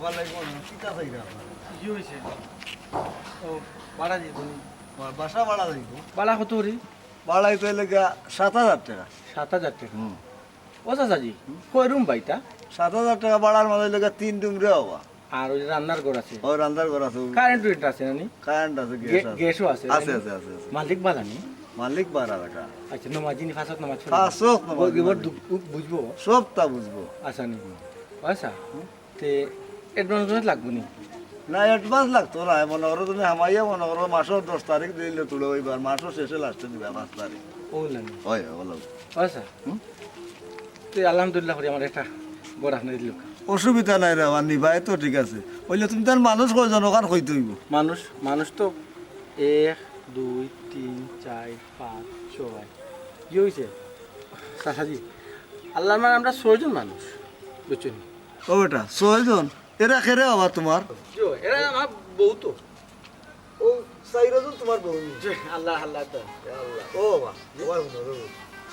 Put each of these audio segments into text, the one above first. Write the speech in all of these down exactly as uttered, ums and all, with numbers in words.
ওয়ালাইকুম আসসালাম। কিতা চাইরা আপনারা? কি হইছে? ও, ভাড়া দিয়ে তুমি। আমার বাসা ভাড়া যাইব। ভাড়া কত করি? ভাড়া হইতে হইলে গিয়া সাত হাজার টাকা। সাত হাজার টাকা? হুম। ও চাচাজি, কয় রুম বা ইটা? সাত হাজার টাকা ভাড়ার মাঝে হইলে গিয়া তিন রুম রে বাবা। আর ওই যে রান্নার ঘর আছে? ওই রান্নার ঘর আছে। কারেন্ট উরেন্ট আছে না নি? কারেন্ট আছে, গ্যাস গে-, আছে। গ্যাসও আছে, আছে, তাই না? আছে, আছে, আছে। মালিক বালা নি? মালিক বালা বেটা। আচ্ছা, নমাজি নি, পাঁচ ওয়াক্ত নমাজ পড়ে? পাঁচ ওয়াক্ত নমাজ ওই এবার পড়ে। দু-, উ-, বুঝবো? সবটা বুঝবো। আচ্ছা নি। আচ্ছা। তে অ্যাডভান্স লাগবো নি? না, অ্যাডভান্স লাগতো না। মনে করো তুমি হামাইয়া মনে করো মাসর দশ তারিখ দিলে তুলে ওইবার মাসর শেষে লাস্টে দিবা পাঁচ তারিখ। ও লাগে। হয়, হয়, বলো। আচ্ছা। হুম? তে আলহামদুলিল্লাহ করি আমার একটা ঘর আপনি দিল। অসুবিধা নাই রে, আমার নিবায় তো ঠিক আছে। অইলে তুমি তার মানুষ কয়জন ওখান কইতে হইব? মানুষ, মানুষ তো এক, দুই, তিন, চার, পাঁচ, ছয়। কি হইছে? চাচাজি, আল্লাহর মানে আমরা ছয়জন মানুষ, বুঝছেন? ও বেটা, ছয়জন? এরা কেরে বাবা তোমার? জি, এরা আমার বউ তো। ও, চাইরজন তোমার বউ নি? জি, আল্লাহ, আল্লাহ তো। এ আল্লাহ। ও বাবা, জি। ও বাবা, হুনো, হুনো।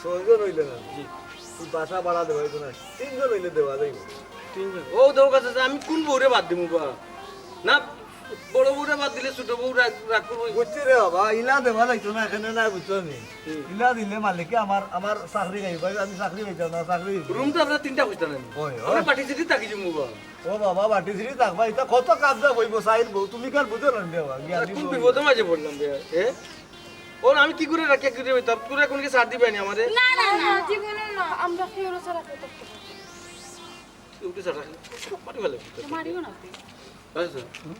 ছয়জন হইলে না। জি। তুই বাসা ভাড়া দেওয়া হইতো না। তিনজন হইলে দেওয়া যাইব। তিনজন? ও, দেও কাছে, আমি কোন বউরে বাদ দিমু বা? না, বড় বউরে বাদ দিলে ছোট বউ রাগ, রাগ করবো। বুঝছি রে বাবা, ইলা দেওয়া যাইতো না, এখানে না, বুঝছো নি? হুম। ইলা দিলে মালিকে আমার, আমার চাকরি খাইব, আমি চাকরি পাইতাম না, চাকরি হইব। রুম তো আপনার তিনটা খুঁজতে নাই। ওই, ওই। আমরা পার্টি সিটি তাকি যাবো বা। ও বাবা, বাটি সিটি থাকবা, এটা কত কাবজা বইব, সাইড বউ, তুমি কার বুঝো না দেওয়া, জ্ঞানী কোন বউ। বিপদে মাঝে পড়লাম বে, এ? ওর আমি কি করে রাখি, কি করে হইতাম? তোরা কোনকে ছাড় দিবে নি আমারে? না, না, না, জীবনে না, আমরা কেউ ছাড়া কেউ থাকতে পারবো না। কেউ ছাড়া রাখলে মারি ফেলে। মারিও না তুই। ভাই স্যার, হুম?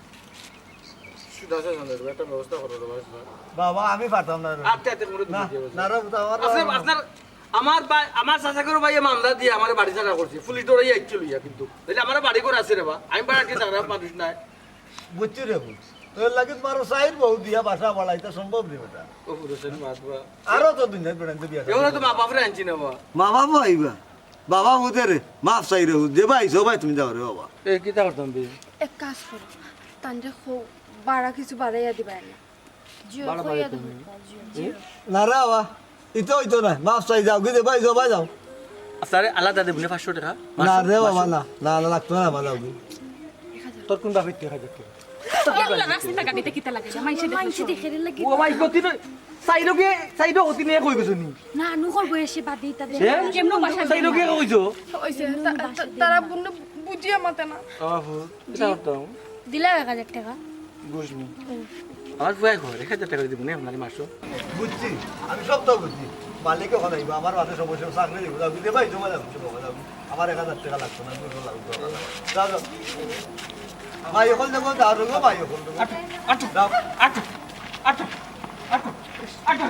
সুদা আছে জানো, একটা ব্যবস্থা করো রে ভাই স্যার। বাবা, আমি পারতাম না রে। আতে আতে করে না, দিতে হবে। না রে, বুঝা আমার আপনার, আপনার, আমার ভাই, আমার চাচা করে ভাইয়ে মামলা দিয়ে আমার বাড়ি ছাড়া করছে। পুলিশ ডরাই আইছে লইয়া কিন্তু। তাহলে আমার বাড়ি করে আছে রে বা। আমি বাড়া কি জাগরা মানুষ নাই। বুঝছি রে, বুঝ। তোর লাগে তোমার সাইড বউ দিয়া বাসা বাড়াইতে সম্ভব রে বেটা। ও পুরো সেন মাত বা। আরো তো দুনিয়ার বেড়াইতে বিয়া এগুলো তো মা বাপরে আনছি না বা। মা বাপ আইবা। বাবা বুঝে রে, মাফ চাই রে, যে ভাই, সবাই তুমি যাও রে বাবা। এ, কিতা করতাম বে? এক কাজ করো, তানরে খো, বাড়া কিছু বাড়াইয়া দিবা না। জি, বাড়া কইয়া বাড়াইতাম দেবো, না। জি। এ? না রে বাবা, ইতো হইতো না, মাফ চাই যাও, গিয়ে ভাই, যাও, ভাই যাও। আচ্ছা রে, আলাদা দেবো না পাঁচশো টাকা? না রে বাবা, পাঁচশো? না, না, না, লাগতো না, বাবা, যাও গি। তোর কোন বাপের তুই হাজার টাকা? আল্লাহ, রাস্তা কাটিতে কিতা লাগে? মাইনষে দেখলে মাইনষে দেখে রে লাগে। ও ভাই, গতি নয়। সাইডো গিয়ে, সাইডো গতি নিয়ে কই গেছো নি? না, নু করবো এসে বাদ দিতা দে। হ্যাঁ? কেমন বাসা সাইডো গিয়ে কইছো? ওই যে, তা-, তা-, তারা বুঝিয়া মাতে না। ও বাবু, এটা করতাম। দিলাম এক হাজার টাকা। ঘুষ নি। আমার ফুয়ায় কয়, এক হাজার টাকা দিবো নি আপনার মাসো। বুঝছি, আমি সব তো বুঝছি। মালিকে কথা হইবো, আমার মাথায় সমস্যা, চাকরি দিব, যাও, দিতে ভাই, জমা যাবো, জমা যাবো। আমার এক হাজার টাকা লাগতো না, দুশো লাগতো, আমার লাগতো। যাও, যাও। ভাই, এখন দেখো, যাও, দেখো, ভাই, এখন দেখো। আটো, আটো, যাও। আটো, আটো, আটো, আটো।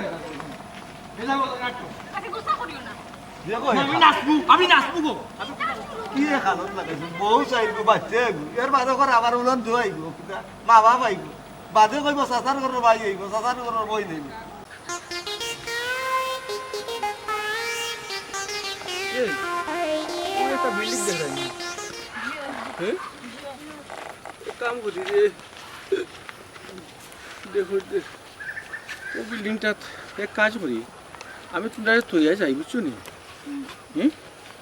এই যাও, আটো। আচ্ছা, গুসা করিও না। দেখো, আমি নাচবো, আমি নাচবো গো। কি রে, খালত লাগাইছো? বউ চাইবো, বাচ্চা আইবো। এর বাদে করে আবার উলান দুয়াইবো। মা বাপ আইবো। বাদে কইবো, "চাচার ঘরর ভাই আইবো, চাচার ঘরর বইন আইবো।" এই, ওই একটা বিল্ডিং দেখাই না। হ্যাঁ? এক কাম করি রে। দেখো, দেখ। ও বিল্ডিংটাত এক কাজ করি। আমি তোমরা থইয়া যাই, বুঝছো নি? হুম?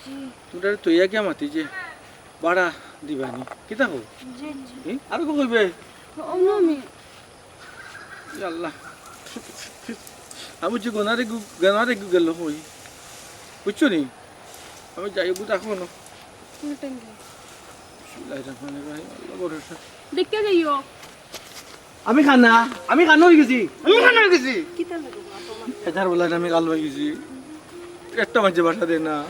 জি। তোমরা থইয়া গিয়া মাতি যে বাড়া দিবানি। কিতা কও? জি, জি। হুম? আর কো কইবে? ও, না, আমি ইয়া আল্লাহ। আমি যে গনারে গু-, গনারে গু গেল কই। বুঝছো নি? আমি যাই বুঝা কোনো। বিসমিল্লাহির রহমানির রহিম। আল্লাহ ভরসা। দেখতে যাইও। আমি খানা, আমি খানা হয়ে গেছি। আমি খানা হয়ে গেছি। কিতা লাগে বাবা তোমার? এটার বলে আমি কাল হয়ে গেছি। একটা মাঝে বাসা দেয় না।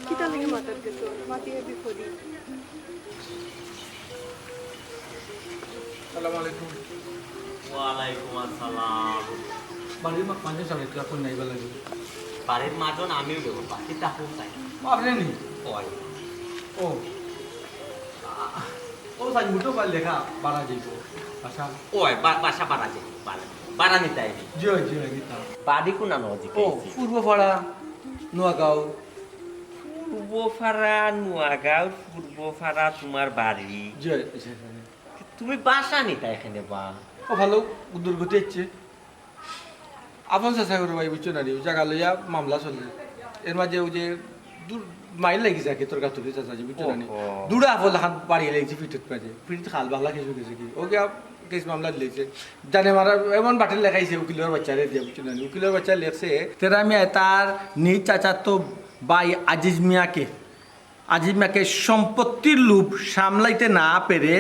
কিতা লাগে মাথার ভিতর? মাতিয়া বিপদে। আসসালামু আলাইকুম। ওয়ালাইকুম আসসালাম। বাড়ির মা-, মাঝে সামনে তুই এখন নাইবা লাগে। বাড়ির মাজন আমিও দেবো, বাকি তা হোক তাই। ও, আপনি নি? ওই। ও। আ-, ও সাইনবোর্ডও পার লেখা বাড়া যাইব। বাসা। ওই, বা-, বাসা বাড়া যাইব, বাড়া, বাড়া নিতে আইবি। জি, জি, নিতাম। বাড়ি কোন আনো জি ও, কইছি? পূর্বপাড়া, নোয়াগাঁও। পূর্বপাড়া, নোয়াগাঁও, পূর্বপাড়া তোমার বাড়ি। জি, জি, জি। তুমি বাসা নিতা এখানে বা? ও ভালো, দুর্গতি হচ্ছে। আপন চাচা করে ভাই, বুঝছো না রে? ওই জায়গা লইয়া মামলা চলে। এর মাঝে ওই যে দূর মাইর লাগি যাকে তোর গাতুরি চাচা যে, বুঝছো না নি? ওহো। দুরা আফল হান বাড়ি লাগছে পিঠের মাঝে। পিঠের খাল বাংলা কিছু গেছে কি? ওকে আপ-, কেস মামলা দিলেছে। জানে মারা এমন বাটের লেখাইছে উকিলের বাচ্চারে দিয়ে, বুঝছো না নি? উকিলের বাচ্চা লেখছে, তেরা মিয়া তার নিজ চাচাতো ভাই আজিজ মিয়াকে, আজিজ মিয়াকে সম্পত্তির লোভ সামলাইতে না পেরে,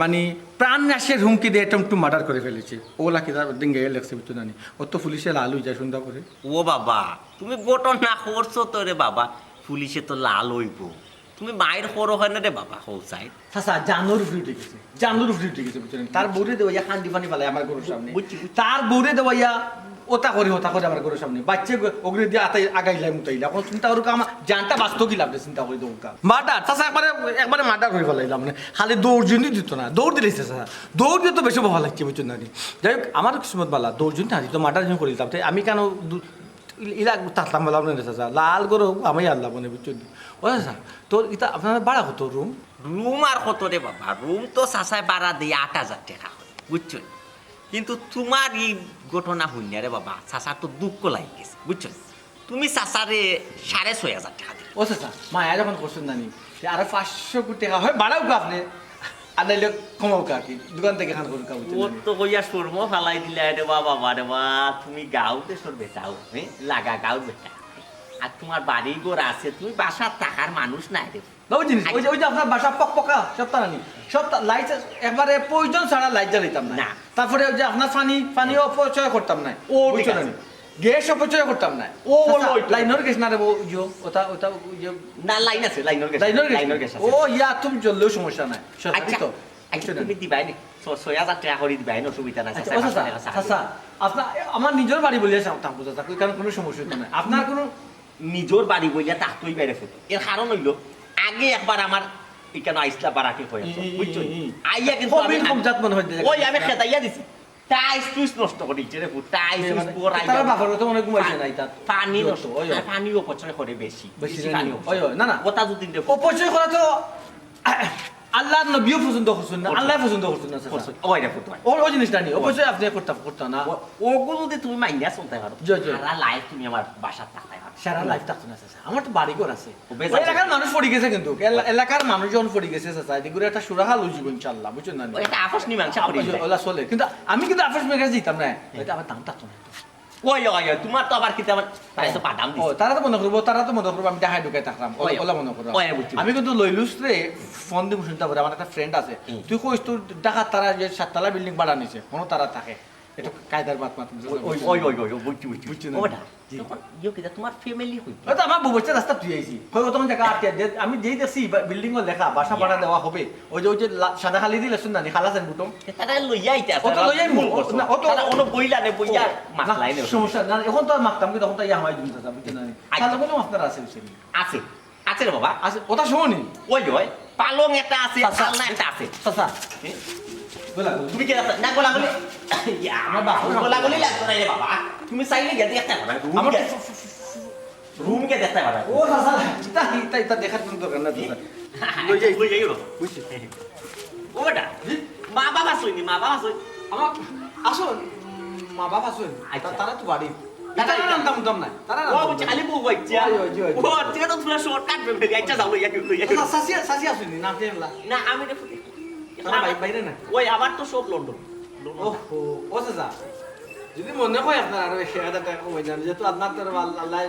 মানে, প্রাণ নাশের হুমকি দিয়ে attempt to murder করে ফেলেছে। ওলা কিতা ডিঙ্গে লেখছে, বুঝছো না নি? ও তো পুলিশে লাল হয়ে যায় সন্ধ্যা করে। ও বাবা, তুমি ঘটনা করছো তো রে বাবা, পুলিশে তো লাল হইব। তুমি মাইর করো হয় না রে বাবা, হো সাইড। চাচা, জানোর উপরে উঠে গেছে, জানোর উপরে উঠে গেছে, বুঝছো না নি? তার বউরে দেওয়াইয়া কান্দি ফানি ফালাই আমার ঘরের সামনে। বুঝছি, বুঝছি। তার বউরে দেওয়াইয়া ওটা করি, ওটা করি আমার ঘরের সামনে। বাচ্চা গ-, ওগুলো দিয়ে আতাই আগাইলাই মুতাইলা। এখন চিন্তা করুক, আমার জানটা বাঁচতো কি লাভ রে, চিন্তা করি দৌড়কা। মার্ডার, চাচা একবারে, একবারে মার্ডার করে ফেলাইলাম মানে। খালি দৌড় জুনি দিত না, দৌড় দিলে চাচা। দৌড় দিয়ে তো বেশি বহা লাগছে, বুঝছো না নি? যাই হোক, আমার কিসমত বালা, দৌড় জুনি না দিত, মার্ডার জুনি করে দিতাম। তাই আমি কেন দু-, ইলা তাকতাম বললাম না রে চাচা, লাল করে হোক, আমি আল্লাহ মনে, বুঝছো নি? ও চাচা, তোর ইটা আপনার ভাড়া কত রুম? রুম আর কত রে বাবা, রুম তো চাচায় ভাড়া দিয়ে আট হাজার টাকা, বুঝছো নি? কিন্তু তোমার এই ঘটনা হুনিয়া রে বাবা, চাচার তো দুঃখ লাগি গেছে, বুঝছো নি? তুমি চাচারে সাড়ে ছয় হাজার টাকা দিলে। ও চাচা, মায়া যখন করছেন জানি, তে আরো পাঁচশো কোটি টাকা হয় বাড়াও গো আপনি, আর নাইলে কমাও কা কি, দোকান থেকে খান করুক, বুঝছেন ও নি? তো কইয়া শর্ম ফালাই দিলে রে বাবা, বাবা রে বা, তুমি গাঁও দেশর বেটাও, হ্যাঁ, লাগা গাঁও বেটা। আর তোমার বাড়ি ঘর আছে, তুমি বাসার থাকার মানুষ নাই রে। না, ওই জিনিস, ওই যে, ওই যে আপনার বাসা পকপকা, সপ্তাহ নানি, সপ্তাহ লাইট একবারে প্রয়োজন ছাড়া লাইট জ্বালাইতাম না। না। তারপরে ওই যে আপনার পানি, পানি অপচয় করতাম না। ও, ঠিক বুঝছো আছে। নানি? গ্যাস অপচয় করতাম না। ও, চাচা, ওই তো। লাইনর গ্যাস না রে, ও, ইয়ো, ওটা, ওটা, ওই যে না, লাইন আছে, লাইনর গ্যাস, লাইনর গ্যাস। লাইনর গ্যাস আছে। ও, ইয়া, তুমি জ্বললেও সমস্যা নাই। সরকারি আচ্ছা, তো, আচ্ছা, বুঝছো না? তুমি দিবাই নি? ছ-, ছয় হাজার টাকা করে দিবাই নি, অসুবিধা নাই, আচ্ছা, চাচা, ও, চাচা, পাঁচশো টাকা চাচা, আছে। আপনি, আমার নিজের বাড়ি বলিয়া থাকতাম, চাচা, কই, কারণ কোনো সমস্যা হইতো না। আপনার কোনো নিজর বাড়ি বইলা থাকতই বাইরে ফুটো। এর কারণ হইলো, আগে একবার আমার এখানে আইসলা বারাটি হয়ে আছে, হুম, হুম, বুঝছো? হুম, হুম। আইয়া কিন্তু আমি, কবির কম জাত মনে হয় যে ওই আমি খেদাইয়া দিছি। টাইস টুইস নষ্ট করে দিচ্ছে রে ফুট, টাইস এ টুইস মানে, পুরো তারা রাইখা বাপের তো মনে ঘুমাইছে না, এটা তো পানি জোর নষ্ট, তো, ওই, ওই। পানি অপচয় করে বেশি, বেশি বেশি পানি পানি, অপচয়। ওই, ওই, না, না। ওটা যদি দেখো। অপচয় করা তো আল্লাহর নবীও পছন্দ করছেন না, করছেন। আল্লাহ পছন্দ করছেন না, চাচা। করছেন। ওই রে ফুট ভাই। ও, ওই জিনিসটা নিয়ে, ওই। অপচয় আপনি করতে, করতে না। ও, ওগুলো যদি তুমি মাইনাস হতে পারো, জি, জি। সারা লাইফ তুমি আমার বাসার থাকতে পারো। সারা লাইফ থাকতো না, চাচা। আমার তো বাড়ি ঘর আছে। ও, বেজার ওই এলাকার মানুষ পড়ি গেছে কিন্তু। এলা-, এলাকার মানুষজন পড়ি গেছে, চাচা। এদিকে ঘুরে একটা সুরাহা লইছি গো, ইনশাআল্লাহ। বুঝছেন না? ওই একটা আপস মীমাংসা করি ওই যে, দিলে। ওলা চলে। কিন্তু আমি কিন্তু আপস মেকার দিতাম না। হ্যাঁ। এটা আমার দাম থাকতো না। ওই, ওই, ওই, তোমার তো আবার কিতা আমার, তাই তো বাদাম দিছে। ও, তারা তো মনে করবো, তারা তো মনে করবো আমি ডাহাই ঢুকাই থাকলাম। ওই, ওলা মনে করবো। ওই, বুঝছি। আমি কিন্তু লইলুস রে, ফোন দিব শুনতে পারে, আমার একটা ফ্রেন্ড আছে। হুম। তুই কইস তোর ঢাকার তারা যে সাততলা বিল্ডিং ভাড়া নিছে, কোনো তারা থাকে। এটা কায়দার বাত মাত, বুঝছো ওই, না? ওই, ওই, ওই, ওই, বুঝছি, বুঝছি। বুঝছি না? ও বেটা, জি। তখন ইয়ে কিতা, তোমার ফ্যামিলি কই? ওই তো আমার বউ বাচ্চা রাস্তা তুই আইছি। কই ও তখন জায়গা আটকে দে, আমি যেই দেখছি বা-, বিল্ডিং ও লেখা, বাসা ভাড়া ইয়া। দেওয়া হবে। ওই যে, ওই যে লা-, সাদা খালি দিলে শুন না, নি খালা সেন বুটম। এ, তারা লইয়া আইতে আছে, ও তো তারা লইয়া আইবো। ভুল ও, করছো। না, ও তো তারা অনো বইলা নে, বইয়া ও, মাত না, লাইনে। সমস্যা না, এখন তো আর মারতাম কি, তখন তো ইয়া হামাই দিন চাচা, বুঝছো না? আচ্ছা। তাহলে বললাম আপনার আছে, বুঝছেন? আছে। আছে রে বাবা। আছে, কথা শুনি। ওই, ওই, পালং একটা আছে, চাচা, আলনা একটা আছে। চাচা, এ? গোলা, গোলা। তুমি কি রাস্তা-, না, গোলা গোলি। ইয়া, আমার বাপ, গোলা গোলি লাগতো না রে বাবা। তুমি চাইলে গিয়া দেখতে পারো, রুম আমার গিয়া, রুম গিয়া দেখতে পারো। ও, চাচা, ইতা, ইতা, ইতা দেখার কোনো দরকার না, চাচা। লই যাই। লই যাই ওরা। বুঝছি। ও বেটা, জি? মা বাবা আছইন নি, মা বাবা আছইন? আমার, আছইন, মা বাবা আছইন। আচ্ছা। তা-, তারা তো বাড়ি। তারা তারা আনতাম, আনতাম না। তারা ও, আনতাম বুঝছি, না। খালি বউ বাচ্চা। ওই, ওই, জি, ওই, জি। ও, আচ্ছা, তো তোমরা শর্টকাট ভেবে ফেলি। আচ্ছা, যাও, লইয়া, লইয়া। আচ্ছা, চাচি, চাচি আছইন নি? না, আপনি এলা। না, আমি রে ফুটি। তারা বাই-, বাইরে না? ওই, আমার তো সব লন্ডন। লন্ডন। ওহো, ও চাচা, যদি মনে হয় আপনার আরো এক হাজার টাকা কমাই দেন, যেহেতু আপনার তো আল্লাহ, আল্লাহ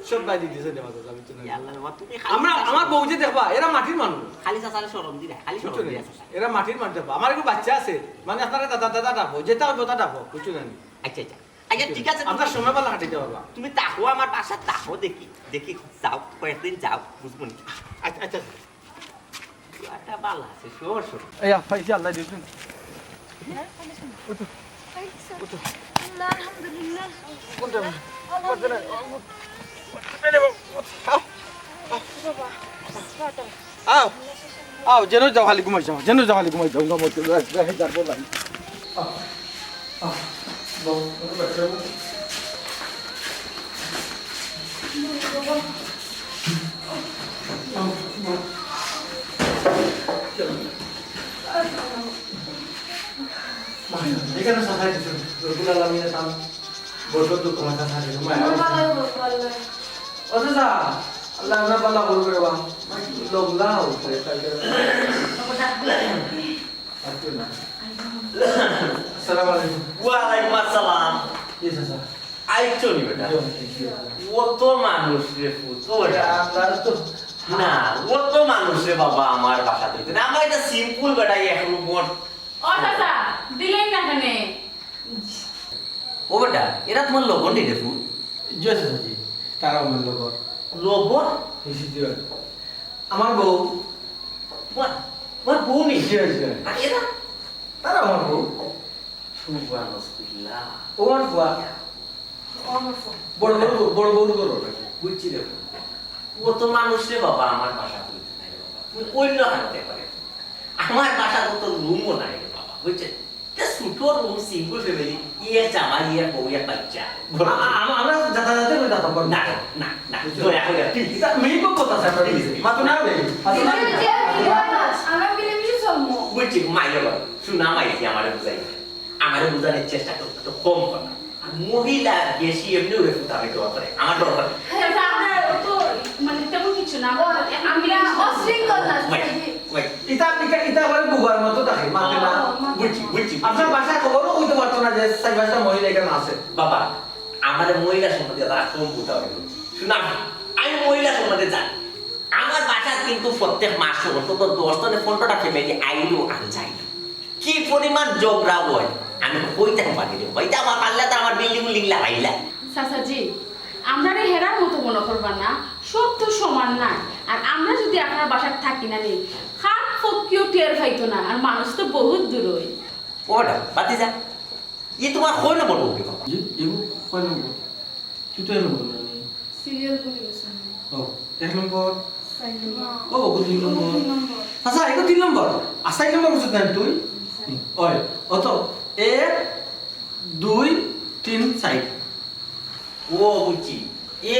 সব বাই দিয়ে দিয়েছে দেওয়া, চাচা, বুঝছেন না? ইয়া আল্লাহ, বাবা, তুমি খালি আমরা, চাচা আমার বউ যে দেখবা, এরা মাটির মানুষ। খালি চাচারে শরম দিরা, খালি শরম বুঝছো নি? দিরা চাচা। এরা মাটির মানুষ দেখবা। আমার একটা বাচ্চা আছে, মানে আপনারা দাদা, দাদা ডাকবো, যেটা হইবো তা ডাকবো, বুঝছো জানি? আচ্ছা, আচ্ছা। আচ্ছা, ঠিক আছে, আপনার তুমি সময় পালা হাঁটিতে পারবা। তুমি তাকো আমার বাসা, তাকো দেখি, দেখি, যাও, কয়েকদিন যাও, বুঝবো নি? আচ্ছা, আচ্ছা। একটা বালা আছে, সর, সর। এই আফা, এই যে আল্লাহ দিয়েছেন। হ্যাঁ? ওঠো। ওঠো। আল্লাহ, আলহামদুলিল্লাহ। কোনটা? আলহামদুলিল্লাহ। আও, আও। বাবা, বাবা। আও, আও, যেন যাও, খালি ঘুমাই যাও, যেন যাও, খালি ঘুমাই যাও, ঘুমাই যাও, ঘুমাই যাও, ঘুমাই যাও। আও, আও, বাবা, বাবা, বাবা। আও, আও। এখানে সাজাই দিছো, রব্বুল আলামিনের সামনে বরকত তো তোমার কাছে আছে, ঘুমায়। ও চাচা, আল্লাহ না বালা করবে রে বাবা। লবলা উঠে, তাই করে। আসসালামু আলাইকুম। ওয়ালাইকুম আসসালাম। জি, চাচা। আইছো নি বেটা? জি, জি, জি। অত মানুষ রে পুত, ও বেটা। আমরা তো না, অত মানুষ রে বাবা, আমার বাসাত অইতো নায়। আমরা একটা simple বেটা, এক রুম মোর। ও চাচা, দিলেন না কেনে? ও বেটা, এরা তোমার লগর নি রে পুত? জি, চাচা, জি। তারা আমার লগর। লগর? জি, জি। আমার বউ। তোমার, তোমার বউ নি? জি, জি। আর এরা? তারা আমার বউ। সুবহানাল্লাহ। ও আমার ফুয়া। ও আমার ফুয়া। বড় বড়, বড় বড় করো। বুঝছি রে। অত মানুষ রে বাবা, আমার বাসাত অইতো নায় রে বাবা। তুমি অন্য হালতে পারে। আমার বাসাত তো রুমও নাই রে বাবা, বুঝছো? তে ছোট রুম, single family, ইয়ে জামাই, ইয়ে বউ, ইয়ে বাচ্চা। আ-, আ-, আমরা যাতায়াতে করে যাতায়াত করবো। না, না, না, দয়া করে, please। এটা মেইন কথা, স্যার, please। মাথা না রে। আচ্ছা, না। জি, জি, জি, জি, আমরা মিলেমিশে চলবো। বুঝছি, মাইয়া বাবা, শোনা মাইছি, আমারে বুঝাই। আমারে বুঝানোর চেষ্টা করতে তো কম কথা। আর মহিলা বেশি এমনি ওরে ফুটাবে দরকারে, আমার দরকার। হ্যাঁ, তা আমরা তো মানে তেমন কিছু না। আমরা অশৃঙ্খল না। Wait, wait। ইতা, ইতা, ইতা আবার বুবার মতো থাকে, মাতে না। ও, মাতে বুঝছি, না। বুঝছি, বুঝছি। আপনার বাসায় খবরও কইতে পারতো না যে চার পাঁচটা মহিলা এখানে আছে। বাবা, আমারে মহিলা সম্বন্ধে তারা কম বুঝা হইল। শোনা, আমি মহিলা সম্বন্ধে জানি। আমার বাসাত কিন্তু প্রত্যেক মাসে অন্তত দশ জনে পনেরোটা family আইলো আর যাইলো। কি পরিমাণ ঝগড়া হয়, আমি কইতাম পারি রে। ভাই, ইতা আমার পারলে তো আমার বিল্ডিং উল্ডিং লাগাইলা। চাচাজি, আমরারে হেরার মতো মনে করবা না, সব তো সমান না। আর আমরা যদি আপনার বাসাত থাকি না নি, খাপ ফকিও টের পাইতো না, আর মানুষ তো বহুত দূর হয়। ওটা, বাতি যা। ই তোমার কয় নম্বর বউ রে বাবা? জি, এগু কয় নম্বর? তুই তো এর নম্বর না নি। সিরিয়াল ভুলে গেছে। ও, এক নম্বর। চার নম্বর। ও, ওগু দুই নম্বর। তিন নম্বর। আচ্ছা, এগু তিন নম্বর। আর চার নম্বর বুঝত না তুই? চার। ওই, অত এক, দুই, তিন, চার। ও, বুঝছি।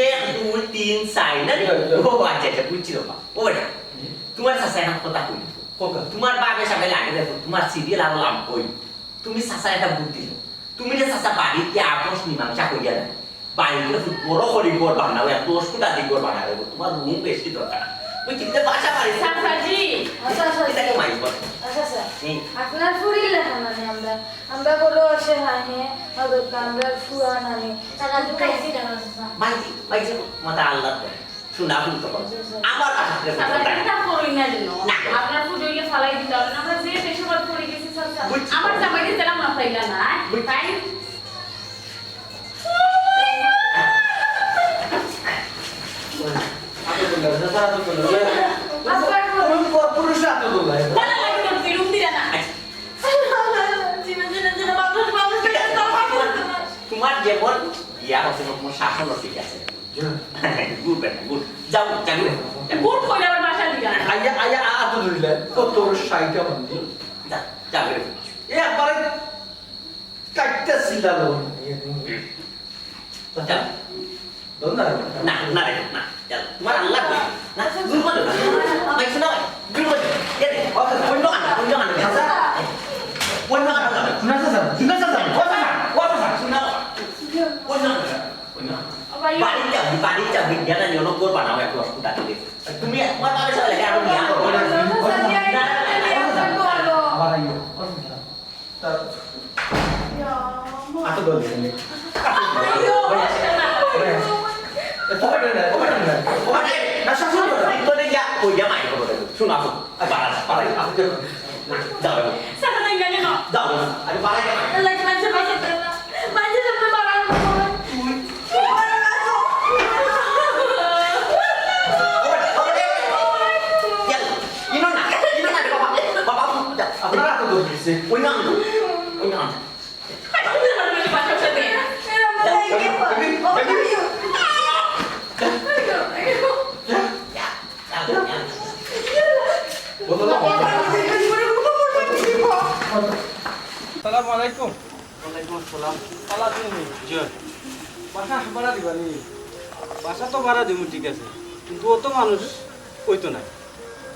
এক, দুই, তিন, চার, না নি? হ্যাঁ, হ্যাঁ। ও, আচ্ছা, আচ্ছা, বুঝছি বাবা। ও বেটা, তোমার চাচা এখন কথা কই। কথা। তোমার বাপে সাথে লাগে দেখো, তোমার সিরিয়াল আরো লাভ কই। তুমি চাচা একটা বুদ্ধি দিও। তুমি যে চাচা বাড়িতে আপোষ মীমাংসা করিয়া দেয়। বাড়িতে খুব বড় করি ঘর বানাও, এক দশ কোটা দি ঘর বানাও, তোমার রুম বেশি দরকার। বুঝছি, কিন্তু বাসা বাড়ি চাচাজি। আচ্ছা, আচ্ছা, এটাকে আচ্ছা। মাইক বল। আচ্ছা, আচ্ছা। হুম। আপনার ফুরির লেখা মানে আমরা, আমরা বড় অসহায়, হ্যাঁ, অদরকার আমরা ফুয়া নানি। তারা তো খাইছি না, চাচা। মাইজি, মাইজি, মাথা আল্লাহ করে। শোনা, শুনতে পারো। জি, জি। আমার বাসাত রে চাচা, এটা করুন না যেন। না। আপনার ফুড হইলে ফালাই দিতে হবে না। আমরা যে দেশে বাদ পড়ে গেছি, চাচা। বুঝছি। আমার জামাইকে যেন আমরা পাইলা না, হ্যাঁ? বুঝছি। তাই আতর তুললে, চাচা, আতর তুললে। আতর তুললে। পুরুষ, পুরুষ আতর তুললে। না, না, না, না, বেরুম দিলা না। আচ্ছা। জি, জি, জি, জি, মানুষ, মানুষ, মানুষ, তোমার যেমন ইয়া আছে, তোমার শাসনও ঠিক আছে। গুড বেটা, গুড। যাও, যাও, যাও। গুড কইলে আবার বাসা দিবা। আইয়া, আইয়া, আ, আতর তুললে। ও তোর সাইডে আমার দি। যা, যা, বেরো। এ, একবারে কাটতে সিলা লো। যাও। দোন না। না, না রে, না। যাও, তোমার আল্লাহ কই? না, দূর করো না। ভাই, শোনো, দূর করো। এ রে, অন্য আনো, অন্য আনো। অন্য আনো। না, স্যার, স্যার। না, স্যার, স্যার। ও, স্যার, স্যার। শোনো। অন্য আনো। বাড়ির চাবি, বাড়ির চাবি, জ্ঞান আনি অনেক করবা না, একটু অসুবিধা আছে। তুমি একবার তাদের সাথে লেগে আরো বিয়া করো। আবার আইও। তা আতো বল। না, শাসন করো। ভিতরে গিয়া, কই গিয়া মাইর করো। শোনো, আসো। বাড়া, বাড়া, আসো। যাও। সাদা নাই, জানি না। যাও। আরে, বাড়া গিয়া মাইর। আল্লাহ, মাঝে, মাঝে, মাঝে, মাঝে, মাঝে, মাঝে, মাঝে, ইনো না, ইনো না রে বাবা। বাবা, যা। আপনারা তো দোষ দিছে। ওই না, ওই না। আসসালামু আলাইকুম। ওয়ালাইকুম আসসালাম। ভালা আছইন নি? জি। বাসা ভাড়া দিবা নি? বাসা তো ভাড়া দিমু, ঠিক আছে, কিন্তু অত মানুষ অইতো না।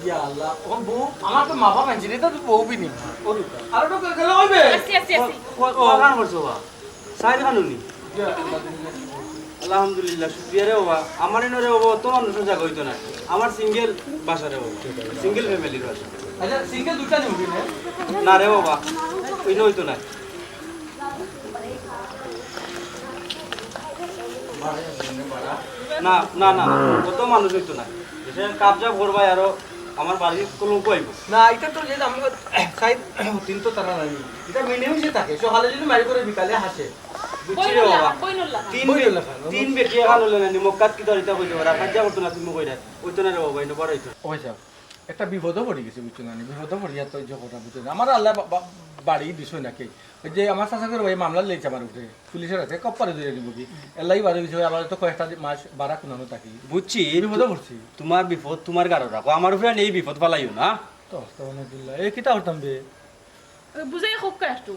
ইয়া আল্লাহ, অখন বউ, আমার তো মা বাপ আনছি রে, তার বউ বি নি। ও দুটা। আর তো গেলে অইবে। আছি, আছি, আছি। ক-, ক-, কয়খান করছো বা? চাইরখান নি? ইয়া আল্লাহ। আলহামদুলিল্লাহ, শুক্রিয়া রে বাবা। আমার ইনো রে বাবা, অত মানুষর জাগা অইতো নায়। আমার সিঙ্গেল বাসা রে বাবা, সিঙ্গেল ফ্যামিলির বাসা। আচ্ছা, সিঙ্গেল দুইটা নিবি না? না রে বাবা, ইনো অইতো নায়। না, না, না, না, অত মানুষ অইতো নায়। কাবজা করবায় আরো, আমার বাড়িত কলঙ্ক আইবো। না, ইটা তো যে আমরা সাইড তিন তো তারা নাই। ইটা মিলেমিশে থাকে। সকালে যদি মারি করে বিকালে হাসে। বুঝছি রে বাবা। তিন বে-, তিন বেটি এখান অইলে না, মক্কাত কি তোর ইটা কইতে পারে? আর কাজিয়া করতো না, তুমি কইরা। অইতো না রে বাবা, ইনো বড় অইতো না। ওই সাহেব, একটা বিপদও পড়ি গেছি, বুঝছো না? বিপদও পড়ি আর তো এই যে কথা বুঝছো না। আমার আল্লাহ বা-, বা-, বাড়ি দিছই নাকি? ওই যে আমার চাচা করে ভাই মামলা লইছে আমার উপরে, পুলিশের হাতে কপ্পারে ধরে নিব কি? এল্লাই বাড়ি দিছে, আবার তো কয়েকটা মাস বাড়া কুনানো থাকি। বুঝছি, বিপদও পড়ছি। তোমার বিপদ তোমার গারো রাখো, আমার উপরে এই বিপদ ফালাইও না। তো আস্তাগফিরুল্লাহ, এ কিতা করতাম বে? বুঝাই হোক একটু।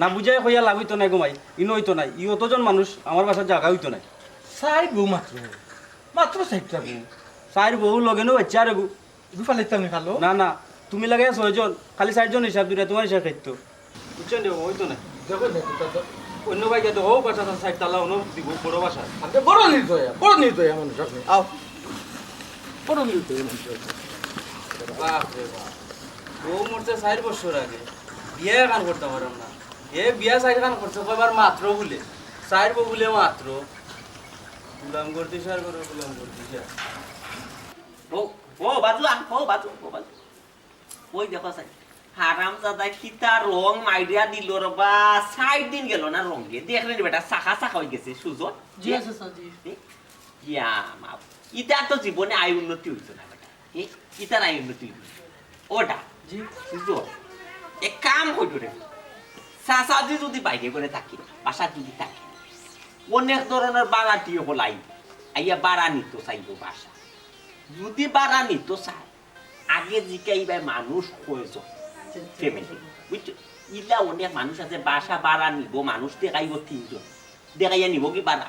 না বুঝাই কইয়া লাভ অইতো নায় গো মাই, ইনো অইতো নায়। ই অতজন মানুষ, আমার বাসার জাগা অইতো নায়। চাইর বউ মাত্র, মাত্র চাইরটা বউ। চাইর বউ লগে নো বাচ্চা রে গো। রুফা লাইতাম নি খালো? না, না, তুমি লাগাইয়া ছয়জন, খালি চাইরজন হিসাব দুইটা, তোমার হিসাব খাইতো। বুঝছো নি বাবা, অইতো নায়। দেখো না, তুই তো অন্য ভাই গেছে, ও বাসা তো চাইর তালা, অন্য দিব, বড় বাসা। আপনি বড় নির্দয়া, বড় নির্দয়া মানুষ আপনি। আও। বড় নির্দয়া মানুষ আপনি। বাপ রে বাপ। বউ মরছে চাইর বছর আগে। বিয়া এখান করতাম পারলাম না। এ বিয়া চাইর খান করছে, কয়বার মাত্র বুলে। চাইর বউ বুলে মাত্র। গুলাম করতে সার করো, গুলাম করতে সার। ও, ও বাজু, আ, ও বাজু, ও বাজু। ওই দেখো চাই। হারামজাদা কিতা রং মাইরা দিল রে বা, চাইর দিন গেল না রঙে। দেখলে নি বেটা, চাকা চাকা অই গেছে, সুজন। জি, আছে, স্যার, জি। এ, ইয়া, মা, ইতার তো জীবনে আয় উন্নতি অইতো না বেটা। এ, ইতার আয় উন্নতি অইতো না। ওটা। জি। সুজন, এক কাম করো রে। চাচাজি যদি বাইরে করে থাকে, বাসাত যদি থাকে, অনেক ধরনের বাড়াটি অকল আইবো। আইয়া বাড়া নিতো চাইবো বাসা। যদি বাড়া নিতো চায়, আগে জিকাইবায় মানুষ কয়জন? ফ্যামিলি, বুঝছো? ইলা অনেক মানুষ আছে, বাসা বাড়া নিবো, মানুষ দেখাইবো তিনজন। দেখাইয়া নিবো কি বাড়া?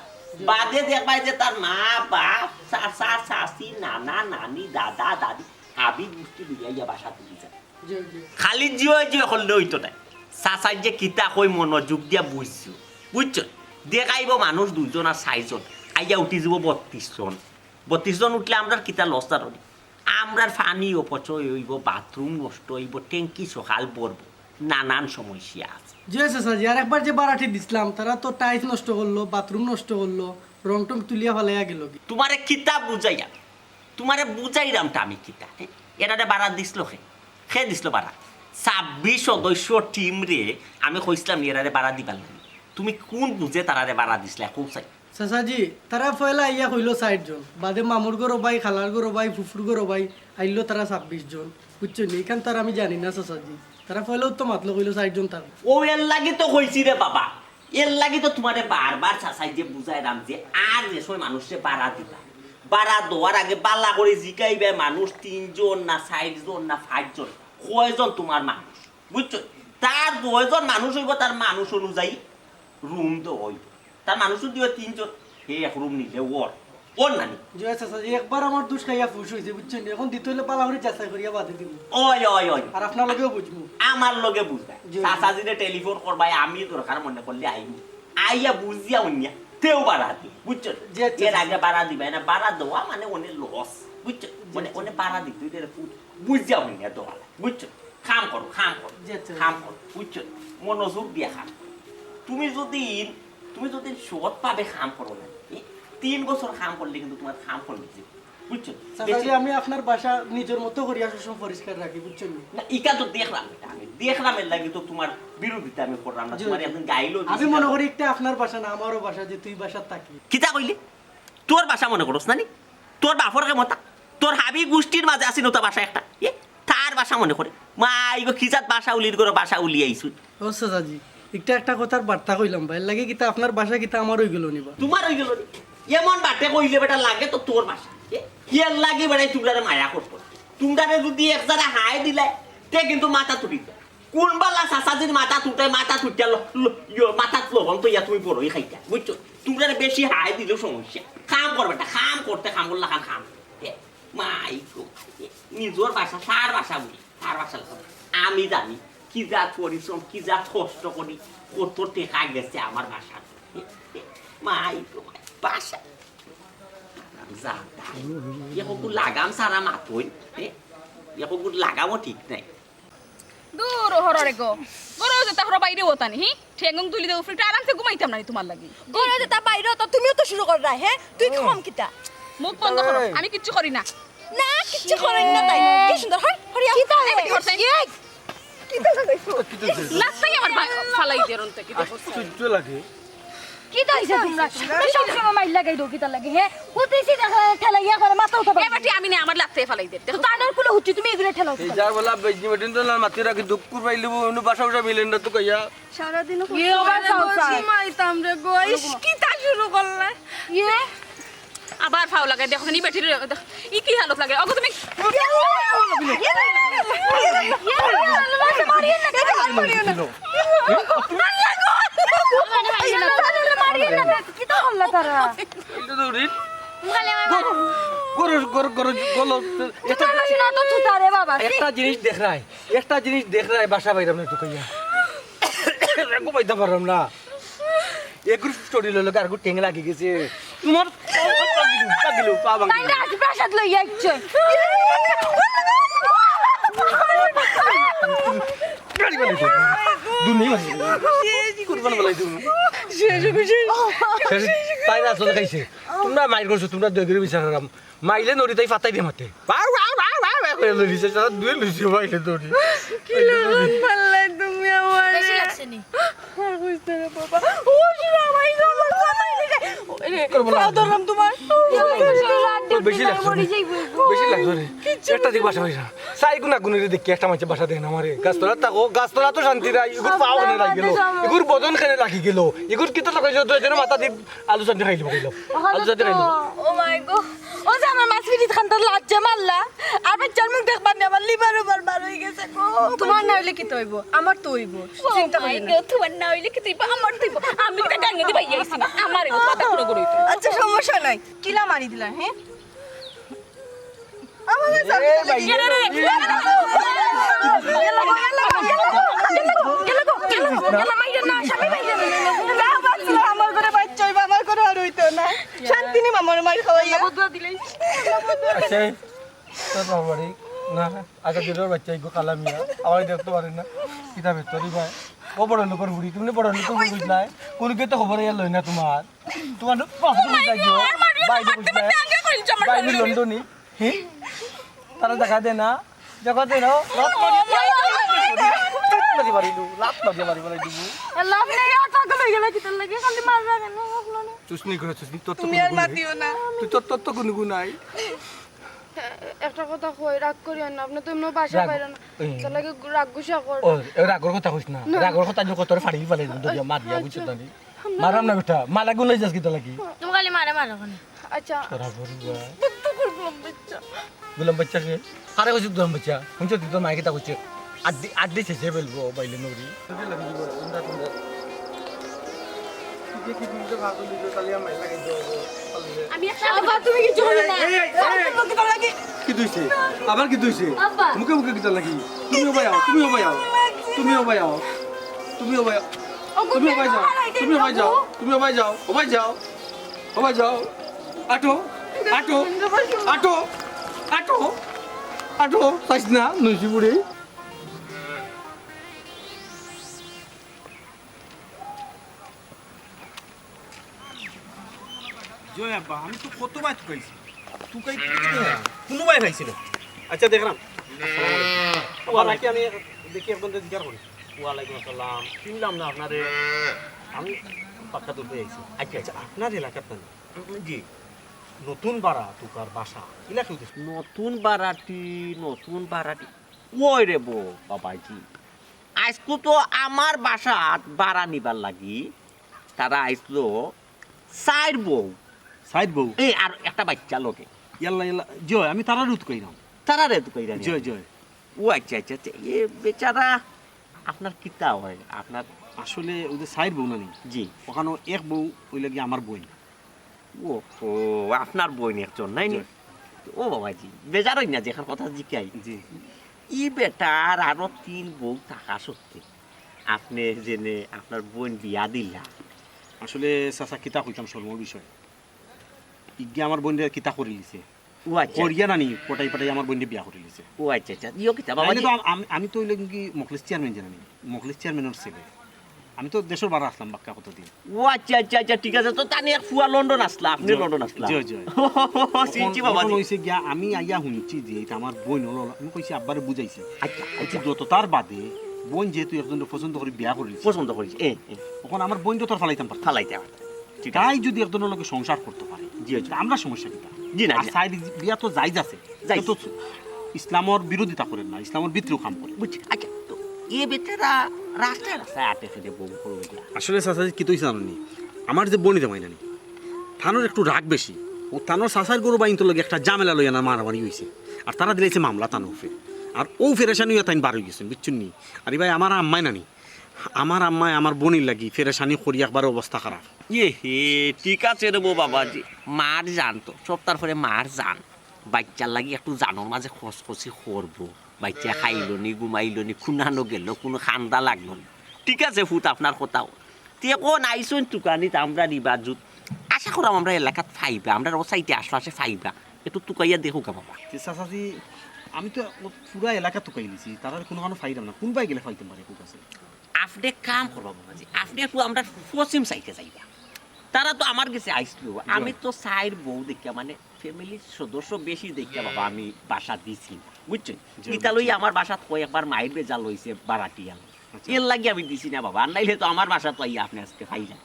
বাদে দেখবায় যে তার মা, বাপ, চাচা, চাচি, নানা, নানি, দাদা, দাদি, হাবি গুষ্টি লইয়া ইয়া বাসা তুলি যায়। জি, জি। খালি জিও জিও করলে অইতো নায়। চাচায় যে কিতা কই মনোযোগ দিয়া বুঝছো, বুঝছো? দেখাইবো মানুষ দুইজন আর চাইরজন, আইয়া উঠি যিবো বত্রিশ জন। বত্রিশ জন উঠলে আমরার কিতা লস জানো নি? আমরার পানি অপচয় অইবো, বাথরুম নষ্ট অইবো, ট্যাঙ্কি সকাল ভরবো, নানান সমস্যা আছে। জি, চাচাজি, আর একবার যে বাড়াটি দিছলাম, তারা তো টাইলস নষ্ট করলো, বাথরুম নষ্ট করলো, রং টং তুলিয়া ফালাইয়া গেল কি। তোমারে কিতা বুঝাইয়া, তোমারে বুঝাইরামটা আমি কিতা, হে? এরারে বাড়া দিছলো কে? কে দিছলো বাড়া? ছাব্বিশ সদস্য টিম রে আমি কইছলাম এরারে বাড়া দিবার লাগি। তুমি কোন বুঝে তারারে বাড়া দিছলা? কও চাই। চাচাজি, তারা পয়লা আইয়া কইলো চাইর জন, বাদে মামুর ঘরো ভাই, খালার ঘরো ভাই, ফুফুর ঘরো ভাই, আইলো তারা ছাব্বিশ জন, বুঝছো নি? ইখান তো আর আমি জানি না চাচাজি, তারা পয়লাউ তো মাতলো কইলো চাইর জন তার। ও এর লাগি তো কইছি রে বাবা, এর লাগি তো তোমারে বারবার চাচাই যে বুঝাইরাম যে আর যে সময় মানুষরে বাড়া দিবা, বাড়া দেওয়ার আগে বালা করি জিকাইবায় মানুষ তিনজন না চাইরজন না পাঁচজন, কয়জন তোমার মানুষ, বুঝছো? তার কয়জন মানুষ অইবো তার মানুষ অনুযায়ী রুম তো অইবো। তার মানুষ যদি অয় তিনজন, হে এক রুম নিলে অর, অর না নি? জি, আচ্ছা, আচ্ছা, একবার আমার দুষ খাইয়া ফুস অইছে, বুঝছইন নি? এখন দিতে অইলে বালা করি যাচাই করিয়া বাদে দিমু। অয়, অয়, অয়। আর আপনার লগেও বুঝমু। আমার লগে বুঝবা। জি, জি। চাচাজিরে টেলিফোন করবায়, আমি দরকার মনে করলে আইমু। আইয়া বুঝিয়া অইন্যা, তেউ বাড়া দি, বুঝছো? জি, আচ্ছা, এর আচ্ছা। আগে বাড়া দিবায় না, বাড়া দেওয়া মানে অনে লস, বুঝছো? জি, মানে জি। অনে বাড়া দিতে অইলে বুঝিয়া অইন্যা দেওয়া লাগে, বুঝছো? কাম করো, কাম করো, জি, আচ্ছা। কাম করো, বুঝছো? মনোযোগ দিয়া কাম করো। তুমি যদি, তুমি যদি সৎভাবে কাম করো না, এ, তিন বছর কাম করলে কিন্তু তোমার কাম কমে যাইবো, বুঝছো? চাচাজি, বেশি আমি আপনার বাসা নিজের মতো করিয়া সবসময় পরিষ্কার রাখি, বুঝছইন নি? না, ইটা তো দেখলাম, ইটা আমি দেখলাম, এর লাগি তো তোমার বিরোধিতা আমি করলাম না, জি, তোমার জি। একদিন গাইলো আমি দিছি মনে না। করি ইটা আপনার বাসা না, আমারও বাসা, যে তুই বাসাত থাকি। কিতা কইলি? তোর বাসা মনে করস না নি? তোর বাপর ক্ষমতা, তোর হাবি গুষ্টির মাঝে আছে নতা বাসা একটা। এ, তার বাসা মনে করে। মাই গো, কি জাত বাসা উলির করে বাসা উলি আইছু। ও চাচাজি, একটা, একটা কথার বার্তা কইলাম বা, এর লাগি কিতা আপনার বাসা কিতা আমার অইগেলো নি বা? তোমার অইগেলো নি? এমন বাটে কইলে বেটা লাগে তো তোর বাসা। এ, এর লাগি বেটায় তুমরারে মায়া করতো। তুমরারে যদি এক জারা হায় দিলায়, তে কিন্তু মাথা তুলি যায়। কোন বালা চাচাজির মাথা তুলতে, মাথা তুলতে ল-, ল-, ইয়ো, মাথাত লবণ তো ইয়া তুমি বড়ই খাইতা, বুঝছো? তুমরারে বেশি হায় দিলেও সমস্যা। কাম করবে না, কাম করতে কাম করলা খান কাম। এ, মাই গো, এ, নিজর বাসা, তার বাসা বলি, তার বাসা বলি। আমি জানি কি জাত পরিশ্রম, কি জাত কষ্ট করি, কত টেকা গেছে আমার বাসা। এ, এ, মাই গো, মাই। বাসা। হারামজাদা। ইয়ে হকু লাগাম সারা মাতইন, এ? ইয়ে হকু লাগামও ঠিক নাই। দূর হরো রে গো। ঘরো যেতা হরো বাইরে ওতানি, হি? ঠেঙ্গং তুলি দে উফরে, আরামসে ঘুমাইতাম না নি তুমার লাগি। ঘরো যেতা বাইরে ওতা তুমিও তো শুরু কররায়, হে? তুই কম কিতা? মুখ বন্ধ করো, এই। আমি কিচ্ছু করি না। না, কিচ্ছু করেন না তাই। কি সুন্দর, হর, হরিয়া। কিতা এই বেটি হরছে? এই, কিতা লাগাইছো? কিতা লাগাইছো? লাত্তাই আমার বা-, ফালাই দের অন্তে, কিতা করছে? আশ্চর্য লাগে। কিতা অইছে তুমরা? তুমরা সব সময় মাইর লাগাই দেও, কিতা লাগে, হে? হুতিছি দেখা ঠেলাইয়া করে মাথা উঠা এ বেটি, আমি না, আমার লাত্তাই ফালাই দের। দেখো। তো আনার কুলো হুচ্ছি, তুমি এগুলো ঠেলাও। এই যা বলা, বেজনি বেটিন তো না, মাতি রাখি, দুঃখ পাইলিবু, উনি বাসা উঠা মিলেন না তো কইয়া। সারাদিন ইয়ে, আবার ফাও চায়। ঘুমাইতাম রে গো, ইস, কিতা শুরু করলে? ইয়ে। আবার ফাও লাগে, দেখো নি বেটির, দেখো, ই কি হালত লাগে? ওগো তুমি মারিও না, মারিও না। কিতা করলা তারা? এটা তো রিট। গরু, গরু, গরু, গরু, গরু, এটা একটা জিনিস দেখরায়, একটা জিনিস দেখরায়, বাসা বাইরাম না তো কইয়া। রেগু পাইতাম পারলাম না। এগুর শরীর হলো, আর ঠেং লাগি গেছে। তোমার পাগিলো, পাগিলো, পা ভাঙিলো। তাই না, আজ প্রাসাদ লইয়া আইছে। গাড়ি বানাই দেবো। দুনিয়া বানাই দেবো। কুরবান বানাই দেবো। শেষ, শেষ। শেষ, তাই না, আসলে খাইছে। তোমরা মাইর করছো, তোমরা দয়া করে বিচার করাম। মাইলে নড়ি তাই ফাতাই দে মাতে। Wow, wow, wow, wow, wow, করে লড়ি, সে সারা দুয়ে লড়ি, সে মাইলে নড়ি। কি লাগাম ফালাই তুমি আমারে? বেশি লাগছে নি? আর কইছ না রে বাবা। ও, শোনা, আমার এই জন্য আমার মাইলে যায়। ওরে, করবো না। পাও ধরলাম তোমার। বেশি লাগছে রে। মরি যাইবো। বেশি লাগছে রে। কিচ্ছু একটা দিক বাসা হইছে না। সাই গুনা গুনিরে দেখি একটা মাঝে বাসা দেয় না আমারে। গাছতলা থাকো, গাছতলা তো শান্তি নাই। ইগুর পাও কেনে লাগি গেল? ইগুর বদন কেনে লাগি গেল? ইগুর কিতা লাগাইছো? দুইজনে মাথা দি আলু চাটনি খাইলিবো, খাইলিবো। আলু চাটনি খাইলিবো। ও মাই গো, ও যে আমার মাছ পিরিত খান্তার লাজ্জে মারলা, আর বাচ্চার মুখ দেখবার নি, আমার লিভার ওভার বার হয়ে গেছে গো। তোমার না হইলে কিতা হইবো? আমার তো হইবো, চিন্তা করিও না। ও মাই গো, তোমার না হইলে কিতা হইবো? আমার তো হইবো। আমি তো ডাঙ্গা দি ভাই আইছি না, আমার এগো কথা পুরো করে হইতো। আচ্ছা, সমস্যা নাই, কিলা মারি দিলা, হ্যাঁ? আমার বাচ্চা এ ভাই, গেল রে। গেল, গেল, গেল, গেল, গেল, গেল, মাইরে না, স্বামী মাইরে না। না, বাঁচলো, আমার ঘরে বাচ্চা হইবো, আমার ঘরে আর হইতো না। শান্তি নেই, আমার মাইর খাওয়াইয়া। বদুয়া দিলে। আচ্ছা, তোর বাবা বাড়ি? না, আচ্ছা, দিলর বাচ্চা, এগো কালা মিয়া, আমার দেখতে পারে না। কিতা বেতরি ভাই? ও বড় লোকের বুড়ি, তুমি বড় লোকের বুড়ি বুঝলাই? কোন কেউ তো খবর ইয়া লয় না তোমার। তোমার পাঁচ মিনিট লাগবে। বাইরে বুঝলাই? বাইরে লন্ডনি। হে? তারা দেখা দেয় না? দেখা দেয় না? লাত মারি, লাত মারি, লাত মারি, মারি, মারি, মারি, মারি, মারি, মারি, মারি। লাভ নেই, আর পাগল হয়ে গেল কিতার লাগি? খালি মারবে কেন? চুসনি করে, চুসনি, তোর তো তুমি আর কোনো গুণ নাই। মাতিও না। তুই তোর, তোর তো কোনো গুণ নাই। একটা কথা কই, রাগ করিও না, আপনি তো এমনি বাসা রাগ, বাইরে না। এই। তার লাগি রাগ গুসা কর। ও, এ রাগর কথা কইস না। না। রাগর কথা যখন তোর ফাড়ি ফালাই দিন, তো মারিয়া বুঝছো না নি? মারাম না বেটা, মালা গুলাই যাস কিতা লাগি? তুমি খালি মারে মারো কেন? আচ্ছা। তোরা বলবা। তো, তো করলাম বাচ্চা। গুলাম বাচ্চা কে? কারে কইছিস গুলাম বাচ্চা? হুনছো তুই তোর মায়ে কিতা কইছে? আড্ডি, আড্ডি শেষে বলবো, বাইলে নড়ি। আমি একটা আব্বা, তুমি কিচ্ছু বলো না। এই, এই, এই, এই। কি তুইছে? আবার কি তুইছে? আব্বা। মুখে মুখে কিতা লাগি? তুমিও ভাই আও, তুমিও ভাই আও। তুমিও ভাই আও। তুমিও ভাই আও। ও, তুমিও ভাই যাও। তুমিও ভাই যাও। তুমিও ভাই যাও। ও ভাই যাও। ও ভাই যাও। আটো, আটো, আটো, আটো, আটো, চাইস না, নইছি বুড়ি। জয় আব্বা, আমি তো কতবার তুকাইছি। তুকাই, তুকাই, কোনো ভাই পাইছি না। আচ্ছা, দেখলাম। আসসালামু আলাইকুম। ওয়ালাইকুম। বাকি আমি দেখি একজনকে জিজ্ঞাসা করি। ওয়ালাইকুম আসসালাম। চিনলাম না আপনারে। আমি পাক্কা দূর হয়ে আইছি। আচ্ছা, আচ্ছা, আপনার এলাকার তো না? জি। নতুন বাড়া তুকার বাসা। ইলা কেউ দেখি? নতুন বাড়াটি, নতুন বাড়াটি। ওই রে বো, বাবাজি। আইজকু তো আমার বাসাত বাড়া নিবার লাগি তারা আইসলো চাইর বউ। চাইর বউ? এই আর একটা বাচ্চা লগে। ইয়াল্লা, ইয়াল্লা। জয়, আমি তারারে তুকাইরাম। তারারে তুকাইরাম? জয়, জয়। ও আচ্ছা, আচ্ছা, আচ্ছা। এ বেচারা আপনার কিতা হয়? আপনার আসলে ওই যে চাইর বউ না নি? জি। ওখানো এক বউ ওই লাগি আমার বইন। ও, ও, আপনার বইন একজন, নাই নি? জি। ও বাবাজি, বেজার হই না যে এখন কথা জিকাই। জি। ই বেটার আরো তিন বউ থাকা সত্ত্বে আপনি জেনে আপনার বইন বিয়া দিলা। আসলে চাচা কিতা কইতাম শরমর বিষয়। ইগিয়ে আমার বইনরে কিতা করিলিছে। ও আচ্ছা। করিয়া নানি, পটাই পটাই আমার বইনরে বিয়া করিলিছে। ও আচ্ছা আচ্ছা, ইয়ো কিতা বাবা তাইলে জি? তো আম-, আমি, আমি তো অইলাম কি মখলিস চেয়ারম্যান জানি, মখলিস চেয়ারম্যানর ছেলে। আমি তো দেশর বারা আছলাম বাক্কা কতদিন। ও আচ্ছা আচ্ছা আচ্ছা, ঠিক আছে। তো তানি এক ফুয়া লন্ডন আছলা, আপনি জি, লন্ডন আছলা। জি, জি। চিনছি বাবা তখন জি। অইছে গিয়া, আমি আইয়া হুনছি যে ইতা আমার বইন অইলো, আমি কইছি আব্বারে বুঝাইছি। আচ্ছা কইছি আচ্ছা, যত তার বাদে বইন যেহেতু একজনরে পছন্দ করি বিয়া করিলিছে, পছন্দ করিস। এ এ, তখন আমার বইনরে তো আর ফালাইতাম পারতাম না। ফালাইতে আমার। ঠিক আছে। তাই যদি একজনর লগে সংসার করতে পারে, জি, জি। তা আমরা সমস্যা কিতা? জি না, আর জি না। সাইড বিয়া তো জায়েজ আছে। জায়েজ। তো ইসলামর বিরোধিতা করের না, ইসলামর ভিতরেও কাম করে। বুঝছি। আচ্ছা, তো এ বেটারা রাস্তায় রাস্তায় আটে ফিরে বউ করবো দিয়া। আসলে চাচাজি কিতা অইছে জানো নি? আমার যে বইন জামাই নানি, তানর একটু রাগ বেশি। ও তানর চাচার গরু বাইন্তর লগে একটা ঝামেলা লইয়া না মারামারি অইছে। আর তারা দিলাইছে মামলা তানর উপরে। আর ও ফেরেশানি অইয়া তাইন বার অই গেছইন, বুঝছইন নি? আরে ভাই, আমার আম্মায় নানি, আমার আম্মায় আমার বইনর লাগি ফেরেশানি করি একবারে অবস্থা খারাপ। এ হে, ঠিক আছে রে বউ বাবাজি, মার জান তো, সবতার পরে মার জান। বাইচ্চার লাগি একটু জানর মাঝে খসখসি করবো। বাইচ্চা খাইলো নি, ঘুমাইলো নি, কুনানো গেল, কুনু কান্দা লাগলো নি। ঠিক আছে ফুত, আপনার কথাও। তে অখন আইছইন তুকানিত আমরার ই বাজুত। আশা করাম আমরার এলাকাত পাইবা, আমরার ও সাইডে আশপাশে পাইবা। একটু তুকাইয়া দেখউক্কা বাবা। তে চাচাজি, আমি তো ও পুরা এলাকা তুকাইলিছি, তারারে কুনুখানো পাইরাম না। কুনবায় গেলে পাইতাম পারি, কুন আছে? আপনে কাম করবা বাবাজি, আপনে একটু আমরার পশ্চিম সাইডে যাইবা। তারা তো আমার গেছে আইছলো, আমি তো চাইর বউ দেখিয়া, মানে ফ্যামিলির সদস্য বেশি দেখিয়া বাবা আমি বাসা দিছি না, বুঝছইন? জি, ইতা লইয়া আমার বাসাত কয়েকবার মাইর বেজাল অইছে বারাটিয়া। আচ্ছা। এর লাগি আমি দিছি না বাবা, আর নাইলে তো আমার বাসাত আইয়া আপনে আজকে পাইলা।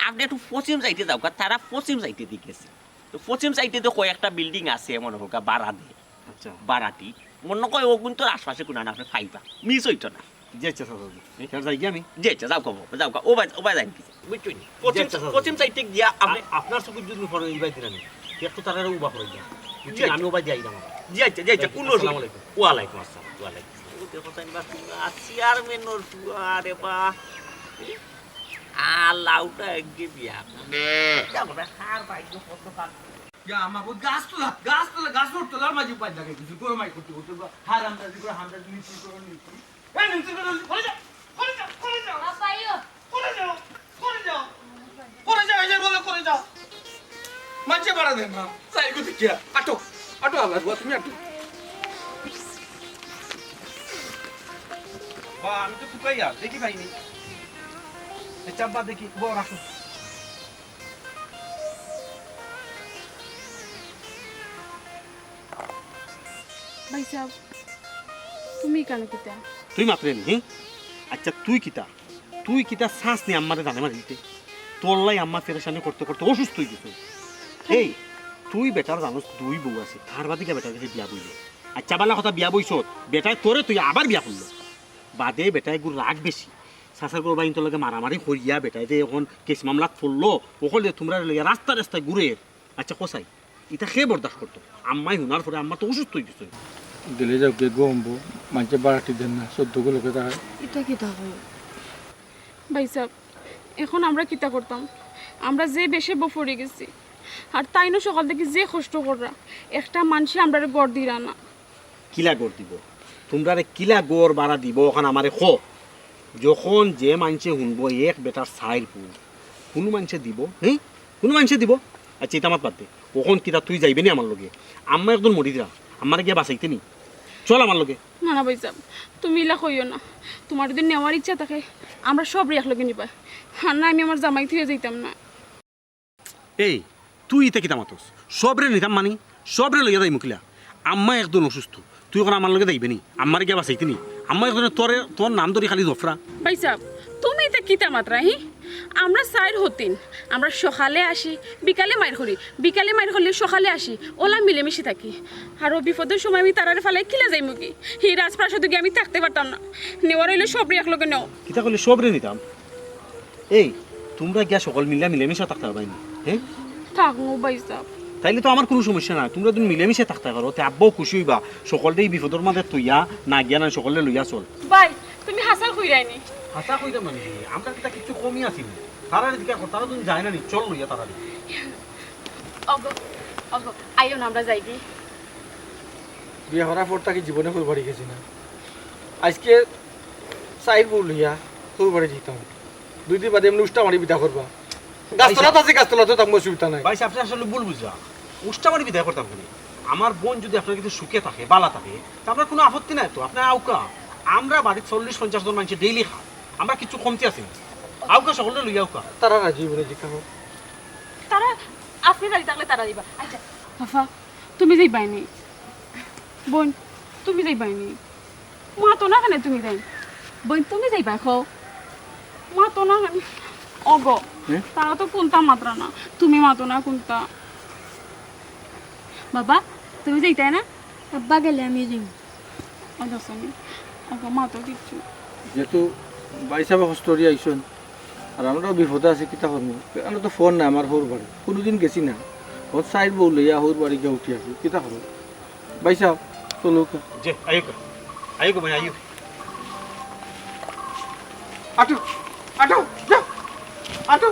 আপনে একটু পশ্চিম সাইডে যাউক্কা, তারা পশ্চিম সাইডে দি গেছে। তো পশ্চিম সাইডে তো কয়েকটা বিল্ডিং আছে মনে অউক্কা বারা দে, আচ্ছা। বারাটি। মনে কয় অগুনতর আশপাশে কুনানো আপনে পাইবা, মিস অইতো না। জি আচ্ছা চাচাজি, এবার যাইগি আমি। জি আচ্ছা, যাউক্কা বাবা, যাউক্কা। ও ভাই, ও ভাই যাইন কি? বুঝছইন নি? পশ্চিম, আচ্ছা, আচ্ছা। পশ্চিম সাইডে গিয়া আপনে আ-, আপনার চকুত যদি পড়ে, ইবায় দিলাম নি। একটু তারারে উবা করে দিয়া। জি আচ্ছা। আমি উবায় দিয়া আইলাম আবার। জি আচ্ছা, জি আচ্ছা, কুনু আসসালামু অসুবিধা আলাইকুম। ওয়ালাইকুম আসসালাম, ওয়ালাইকুম আসসালাম। ও দেখো তাইন বা পুরা চেয়ারম্যানর পুয়া রে বা। আর লাউটা একগে বিয়া। ইয়া, আমার বহুত গাছ তোলা, গাছ তোলা, গাছ তোলার মাঝে উপায় লাগে, কিছু গরম আই করতে করতে, হারামজাদি করে, হারামজাদি নিচু করে নিচু। এই নিচু করে নিচু, করে যাও, করে যাও, করে যাও। বাবা, আইও। করে যাও, করে যাও। করে যাও, এই যে বলে করে যাও। মানষে বারা দেয় না। যাই গো দেখিয়া। আটো, আটো আবার, তুমি আটো। বা, আমি তো তুকাইয়া, দেখি পাইনি। এই চাব্বা দেখি, বউ রাখো। ভাইসাব, তুমি ইকানো কিতা? তুই মাতরে নি, হি? আচ্ছা, তুই কিতা? তুই কিতা চাস নি আম্মারে জানে মারি দিতে? তোর লাই আম্মা ফেরেশানি করতে করতে অসুস্থ অই গেছে। এই, তুই বেটার জানোস দুই বউ আছে, তার বাদে গিয়া বেটার গেছে বিয়া বইলে। আচ্ছা, বালা কথা বিয়া বইছত, বেটায় তোরে তুই আবার বিয়া করলো। বাদে বেটায় গুর রাগ বেশি। চাচার গরু বাইন্তর লগে মারামারি করিয়া বেটায় যে অখন কেস মামলাত পড়লো, অখন যে তুমরারে লইয়া রাস্তায় রাস্তায় ঘুরের। আচ্ছা, কসাই, ইতা কে বরদাস্ত করতো? আম্মায় হুনার পরে আম্মা তো অসুস্থ অই গেছে। দিলে যাউক্কা গো আম্মু, মানষে বারাটি দেয় না, সদ্য গুলোকে তারা। ইটা কিতা কও? ভাইসাব, অখন আমরা কিতা করতাম? আমরা যে বেশে বউ পড়ি গেছি, আর তাইনও সকাল থাকি যে কষ্ট কররা, একটা মানষে আমরারে ঘর দিরা না। কিলা ঘর দিব? তুমরারে কিলা ঘর বারা দিব, অখন আমারে কও। যখন যে মানষে হুনবো এক বেটার চাইর বউ, কুনু মানষে দিব? হি? কুনু মানষে দিব? আচ্ছা, ইতা মাত বাদ দে। অখন কিতা তুই যাইবে নি আমার লগে? আম্মা একজন মরি দিরা, আম্মারে গিয়া বাচাইতে নি? চল আমার লগে। না না ভাইসাব, তুমি ইলা কইও না। তুমার যদি নেওয়ার ইচ্ছা থাকে, আমরা সবরে একলগে নিবায়। আর না, আমি আমার জামাই থুইয়া যাইতাম না। এই, তুই ইতা কিতা মাতস? সবরে নিতাম মানি? সবরে লইয়া যাইমু কিলা? আম্মা একজন অসুস্থ, তুই অখন আমার লগে যাইবে নি? আম্মারে গিয়া বাচাইতে নি? আম্মা একজনে তোরে, তোর নাম ধরি খালি জফরা। ভাইসাব, তুমি ইতা কিতা মাতরায়, হি? আমরা চাইর হতিন, আমরা সকালে আসি, বিকালে মাইর করি, বিকালে মাইর করলে সকালে আসি, অলা মিলেমিশে থাকি। আর অউ বিপদর সময় আমি তারারে ফালাই কিলা যাইমুগি? হি রাজপ্রাসাদো গিয়া আমি থাকতে পারতাম না। নেওয়ার অইলে সবরে একলগে নেও। কিতা কইলে সবরে নিতাম? এই, তুমরা গিয়া হকল মিলিয়া মিলেমিশা থাকতা পারবায় নি, হে? থাকমু ভাইসাব। তাইলে তো আমার কুনু সমস্যা নাই, তুমরা দুইন মিলেমিশে থাকতা পারো, তে আব্বাও খুশি অইবা। হকলরে ই বিপদর মাঝে থইয়া না গিয়া না, হকলরে লইয়া চল। ভাই, তুমি হাছা কইরায় নি? হাছা কইতাম মানি, আমরা কিতা কিচ্ছু কমি আছি নি? তারারে দিকে এখন, তারা দুইন যায় না নি, চল লইয়া তারারে। ওগো, ওগো, আইও না, আমরা যাইগি। বিয়া করার পর থাকি জীবনে শ্বশুরবাড়ি গেছি না। আইজকে চাইর বউ লইয়া শ্বশুরবাড়ি যাইতাম। দুই দিন বাদে এমনে উষ্টা মারি বিদায় করবা। গাছতলাত আছি, গাছতলাত থাকমু, অসুবিধা নাই। ভাইসাব, আপনে আসলে ভুল বুঝরা। উষ্টা বাড়ি বিদায় করতাম কেনে? আমার বোন যদি আপনার কাছে সুখে থাকে, বালা থাকে, তে আমরার কুনু আপত্তি নাই তো। আপনে আউক্কা, আমরার বাড়িত চল্লিশ পঞ্চাশ জন মানষে ডেইলি খায়, আমরার কিচ্ছু কমতি আছে নি। আউক্কা, সকলরে লইয়া আউক্কা। তারা রাজি অইবো নি, জিকা করো। তারা, আপনে রাজি থাকলে তারা দিবা। আচ্ছা। আফা, তুমি যাইবায় নি? বোন, তুমি যাইবায় নি? মাতো না কেনে তুমি তাইন? বোন, তুমি যাইবায় কও। মাতো না কেনে? ওগো, হুম? তারা তো কুন্তা মাতরা না, তুমি মাতো না কুন্তা। বাবা, তুমি যাইতায় না? আব্বা গেলে আমি যাইমু। ওগো, মাতো কিচ্ছু। যেহেতু ভাইসাব কষ্ট করি আইছইন, আর আমরাও বিপদো আছি, কিতা করমু? অনো তো ফোন নাই আমার হউর বাড়ি, কুনুদিন গেছি না। অউ চাইর বউ লইয়া হউর বাড়ি গিয়া উঠি আছি, কিতা করমু? ভাইসাব, চলউক্কা। জি, আউক্কা, আউক্কা ভাই, আউক্কা। আটো, আটো, যাও, আটো।